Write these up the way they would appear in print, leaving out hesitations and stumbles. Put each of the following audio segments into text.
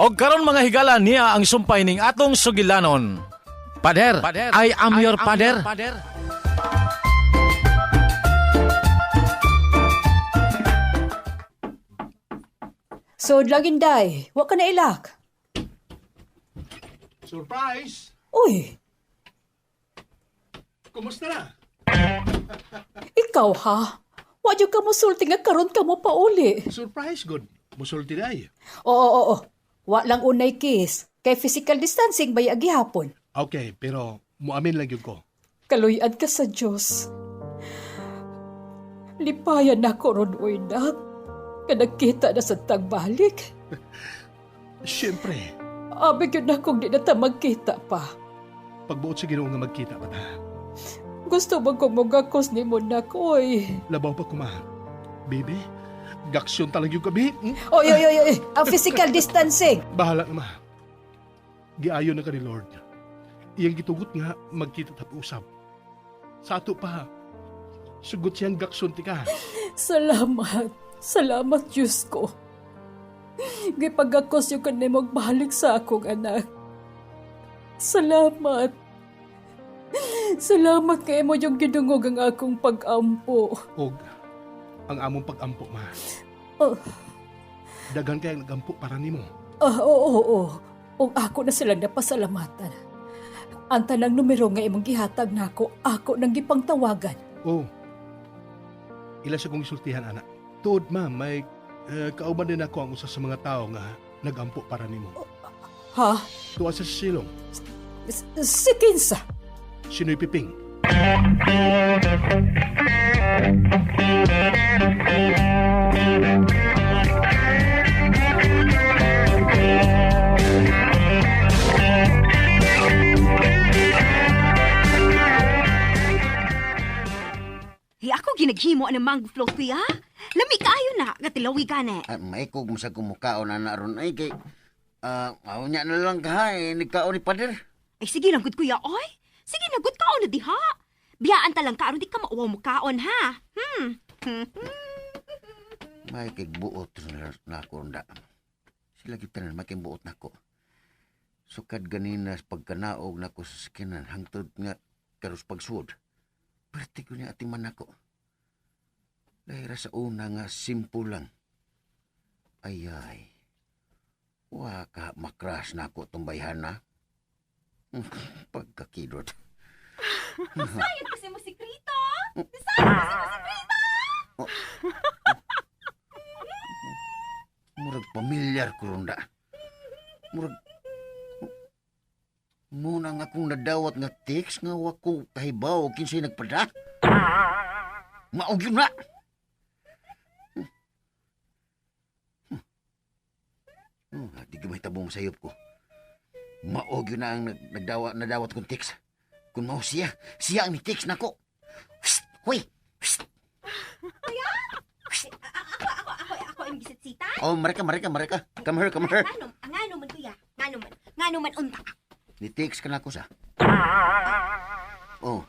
Og karon, mga higala, niya ang sumpay ning atong sugilanon. Pader, I am your pader. So, lagin day, wa ka na ilak. Surprise! Uy, Kumusta na? Ikaw ha? Wa jud ka mosulti nga karon ka mo pauli. Surprise, good. Musulti na ay. Oo, oo, oo. Wa lang unay kiss. Kay physical distancing ba gihapon? Okay, pero muamin lang yun ko. Kaluy-an ka sa Diyos. Lipayan na ko ron, uy, nak. Kanagkita na sa tagbalik. Siyempre, Abi gyud na kung di na ta magkita pa. Pagbuot sa Ginoo nga magkita pa ta. Gusto mo kong mugakos ni mo nak, oy. Labaw pa kuma. Baby, gaksyon talaga yung gabi. Oy, oy, oy, oy, ang physical distancing. Bahala na, ma. Giayon na ka ni Lord. Iyang gitugot nga magkita tap usap. Sa ato pa, sugot siyang gaksyon ti ka. Salamat. Salamat, Diyos ko. Gipagakos yung kanay magbalik sa akong anak. Salamat. Salamat kay mo yung gidungog ang akong pag-ampo. Og ang among pag-ampo, ma. Oh. Daghan kay nagampo para nimo. Ah, oo, oo, oo. Ug ako na silang napasalamatan. Ang tanang numero nga imong gihatag nako, ako nang gipangtawagan. Oh. Ila siya kong isultihan, anak. Tuod, ma, may kauban din ako ang usa sa mga tao nga nagampo para nimo. Ha? Tuwa sa silong, Si Kinsa? Sinoy Piping. Hey, ako ginaghimo ang mango float, kuya. Lami kaayo na, gatilawi ka na. Ay, maikog mo sa kumukaon na ron ay kay unya na lang ka ha eh, nagkaon ni pader. Ay, sige lang, good kuya, oy. Sige na, good kaon na diha. Biyaan ta lang ka, aron di ka mauwaw mo kaon, ha? May kay buot na, na ako unda. Sila gyud tanan may kay buot nako. Sukad ganina sa pagkanaog nako sa sakinan hangtod nga karos pagsuod. Perti ko niya ating man nako. Dahil sa una nga simple lang. Ay ay. Wa ka makras nako tong bayhana. Pagkakidot. Sayot kasi mo sikrito. Sayot kasi mo sikrito. Murag pamilyar ko ronda. Murag muna nga akong nadawat nga text nga wa ko kahibaw kinsay nagpada. Maog yun na. Di gamay tabong sayop ko. Maog yun na ang nadawat kong text. Kung mao siya, siya ang ni-text nako. Psst, hoy! Psst. Ako, ako, ako, ako ang gisitsita. Oh, mareka, mareka, mareka. Come here, come here. Ngano, ngano man, kuya. Ngano man. Ngano man unta. Ni-text ka na ako sa. Oh.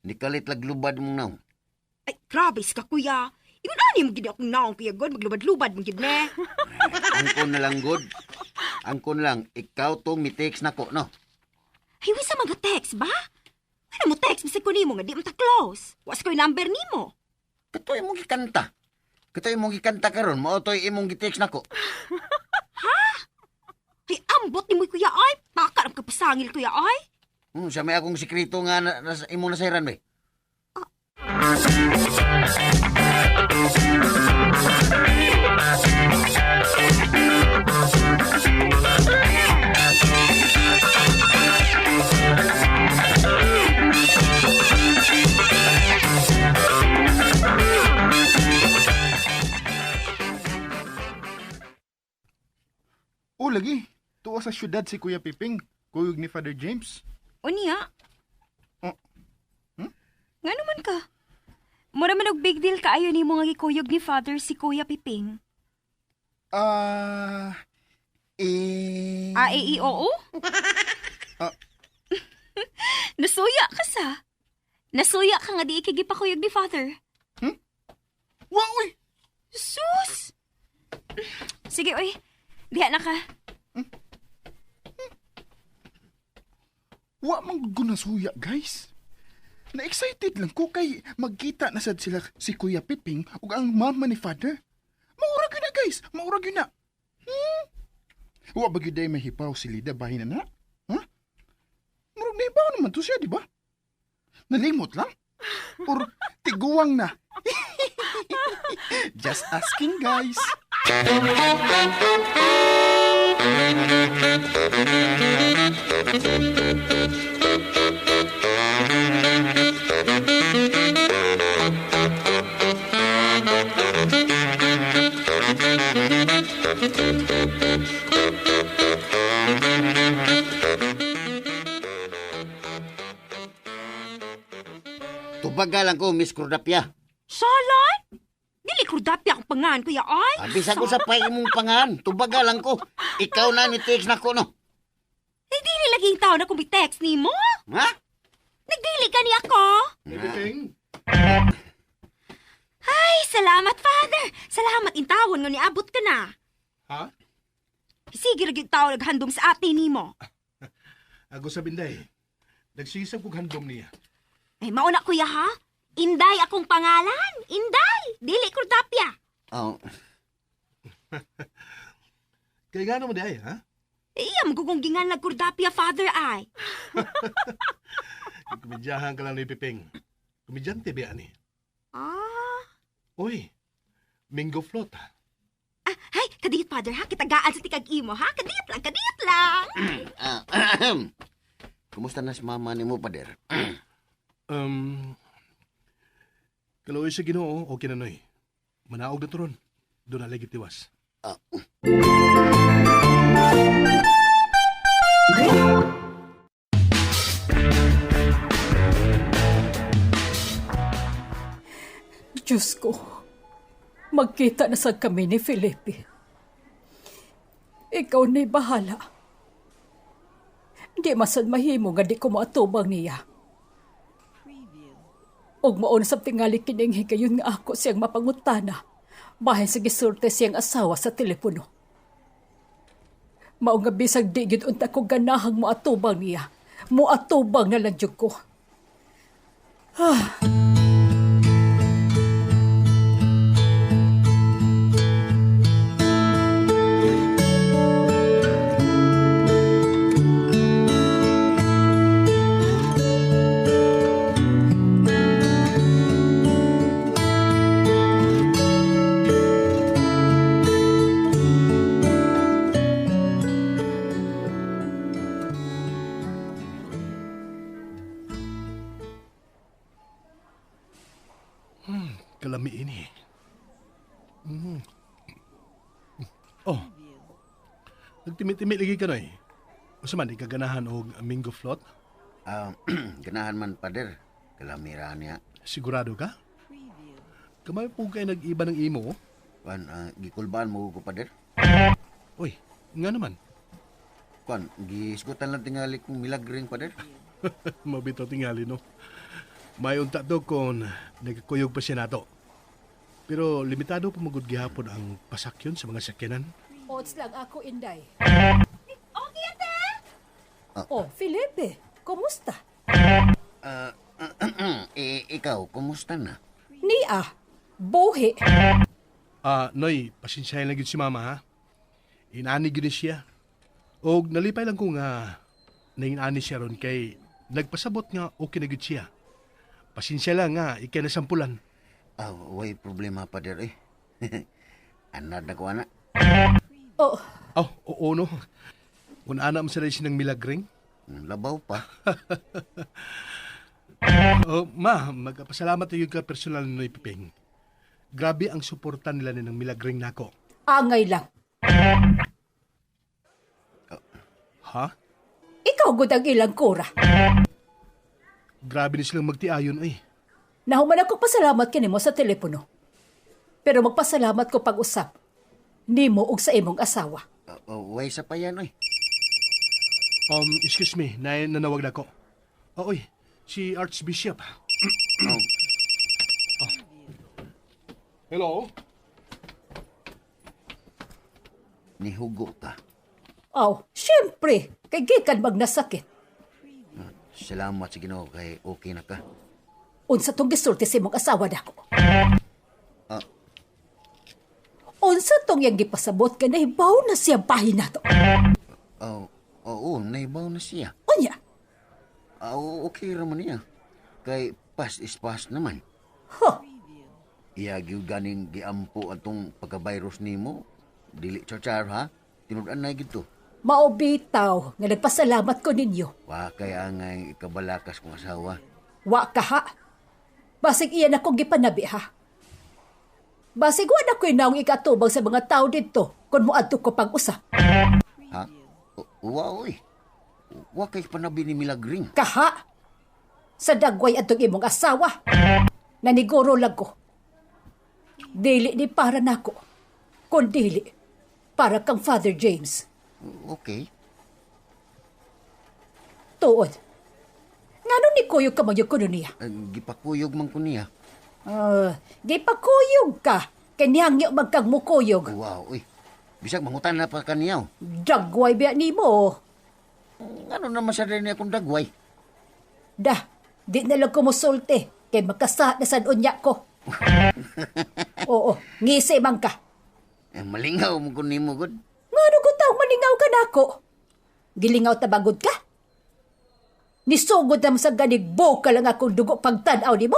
Nikalit laglubad mong naong. Ay, grabe ka, kuya. Ingon ani mo gid akong naong, kuya god, maglubad-lubad mo gid ne. Angkon na lang, good. Angkon lang. Ikaw tong mi-text na ko, no? Ay, wa sa mga text ba? Ano mo text bisag ko nimo nga di man ta close. Was ko'y number nimo. Katoy imong gikanta. Katoy imong gikanta karon, mao to'y imong gi-text nako. Ay, ambot nimo, kuya ay. Baka ang kapasangil, kuya ay. Siya may akong sikreto nga na, na, imong nasayran, be. O lagi, tuwa sa syudad si Kuya Piping, kuyog ni Father James. Unya. Oh. Nga naman ka? Mura man og big deal kaayo nimo nga gikuyog ni Father si Kuya Piping. Ah, eh. A E I O O? Ah. Nasuya ka sa. Nasuya ka nga di ikigipakuyog ni Father. Wa, uy! Sus! Sige, oy. Diha na ka. Wa man gud ko nasuya, guys. Na-excited lang ko kay magkita na sad sila si Kuya Piping ug ang mama ni Father. Maura gyud na, guys. Maura gyud na. Wa ba gyud ay mahipaw si Lida bahin na na? Ha? Murag nahipaw naman to siya, di ba? Nalimot lang? Or tiguang na? Just asking, guys. Tubaga lang ko, Miss Cordapia. Salan? Dili kurdapya akong pangan, kuya ay. Abisa ko sa pay imong pangan. Tubaga lang ko. Ikaw na ni text na ko, no? Eh, dili lagi yung tao na kung text ni mo. Ha? Nagdili ka ni ako. Hey, Piping. Ay, salamat, Father. Salamat intawon nga niabot ka na. Ha? Sige ra gyud tao naghandom sa ate nimo. Ako sa binday. Nagsigisag kog handom niya. Ay, mauna kuya ha. Inday akong pangalan. Inday. Dili kurdapya. Oh, Kaya nga naman di ay, ha? Iya, magugong gingan nagkurdapya, Father ay. Komedyahan ka lang ni Piping. Komedyante ba ani? Ah. Uy, Mingo Float. Ah, hay, kadiyot, Father, ha? Kitagaan sa tikag imo, ha? Kadiyot lang, kadiyot lang. ah, kumusta na si mama ni mo, pader? Kaluoy sa Ginoo, okay na noy. Manaog na turon. Doon na lagi tiwas. Ah, Diyos ko, magkita na sad kami ni Felipe. Ikaw na'y bahala. Di masad mahimo nga di ko maatubang niya. Og maon sa tingali kining higayon nga ako siyang mapangutana. Bahin sa gisulte siyang asawa sa telepono. Mao nga bisag di gyud unta ko ganahang moatubang niya. Moatubang na lang jud ko. Kalami ini. Mm. Oh. Nagtimi-timi lagi ka noy. Usa man di ka ganahan og Mingo Float? ah, ganahan man, pader. Kalamira niya. Sigurado ka? Kamay po kay nag-iba ng imo. Kwan, gikulbaan mo ko, pader. Uy, nga naman. Kwan, gisgutan lang tingali kong milagring, pader. Mabito tingali no. May unta to kung nagkuyog pa siya nato. Pero limitado pa magud gihapon ang pasakyon sa mga sakyanan. Odds lang ako, Inday. Okay, ate. Oh, Felipe, kumusta? Ah, eh, ikaw, kumusta na? Nia, buhi. Ah, Noy, pasensyahin lang gyud si mama ha. Inani gyud ni siya. Og nalipay lang ko nga nainani siya ron kay nagpasabot nga okay na gyud siya. Pasensya lang nga ikay nasampulan. Ah, way problema, pader eh. Anad na ko, ana. Oh, Oh, oo no. Kung ana man sila sinang milagring. Labaw pa. Oh, ma, magpasalamat tayo ka personal ni Noy Piping. Grabe ang suporta nila ni ng milagring nako. angay lang. Ha? Ikaw gud ang ilang kura. Grabe ni silang magtiayon ay. Nahuman ako pasalamat kanimo sa telepono. Pero magpasalamat ko pag-usap nimo ug sa imong asawa. Ah, oh, way sa pa yan, oy. Excuse me, na nanawag na ko. Oh, oy, si Archbishop. Oh, Hello? nihugo ka. Aw, syempre, kay gikan magnasakit. Salamat sa Ginoo kay okay na ka. Unsa tong gisulti sa imong asawa nako? Ah. Unsa tong iyang gipasabot kay nahibaw na siya bahin nato? Oh, oo, naibaw na siya. Unya, Ah, okay ra man niya. Kay past is past naman. huh, Iya gyud ganing giampo atong pagka-virus nimo. Dili char ha. Tinud-an na gyud to. mao bitaw nga nagpasalamat ko ninyo. Wa kay angay ikabalakas kong asawa. Wa ka ha. Basig iyan akong gipanabi ha. Basig wa na ko'y naong ikatubang sa mga tao didto kung moadto ko pag-usap. Ha? Wa oy. Wa kay panabi ni Milagring. Kaha! Sa dagway atong imong asawa. Naniguro lang ko. Dili ni para nako. Kun dili, para kang Father James. Okay. Tuod. Ngano ni kuyog ka magyug kuno niya? Gipakuyog man ko niya. Ah, gipakuyog ka. Kay nihangyo magkang mukuyog. Wow, uy. Bisag mangutan na pa kaniya. Oh. Dagway biya nimo. Ngano naman sa rin akong dagway? Da, di na lang kumusulti. Kay makasa na sad unya ko. Oo, ngisi man ka. Eh, malingaw mo ko nimo gud. Ngano ko taong malingaw ka nako? Gilingaw tabagod ka? Nisugod na mo sa ganig ka lang akong dugo pagtanaw nimo?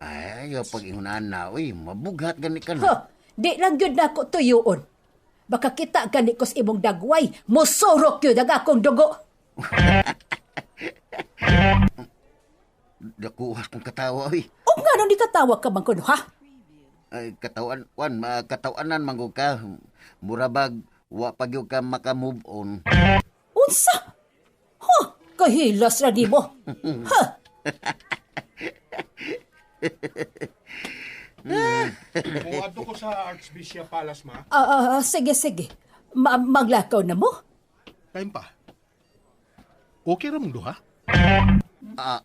Ay, ayaw pag ingunaan na, uy, mabughat gani ka na. Huh, di lang yun nako tuyuon. Baka kita gani ko sa imong dagway, musurok yun ang akong dugo. Dakuhas kong katawa, uy. O nga ni katawa ka man kuno, ha? Ay, katawan, wan, katawanan man ko ka. Murabag, wa pa gyud ka maka-move on. Unsa? Huh, kahilas ra nimo. Ha, Muadto ko sa Archbishop Palace, ma. ah, ah, sige, sige. Maglakaw na mo? Time pa. Okay ra mong duha? Ah,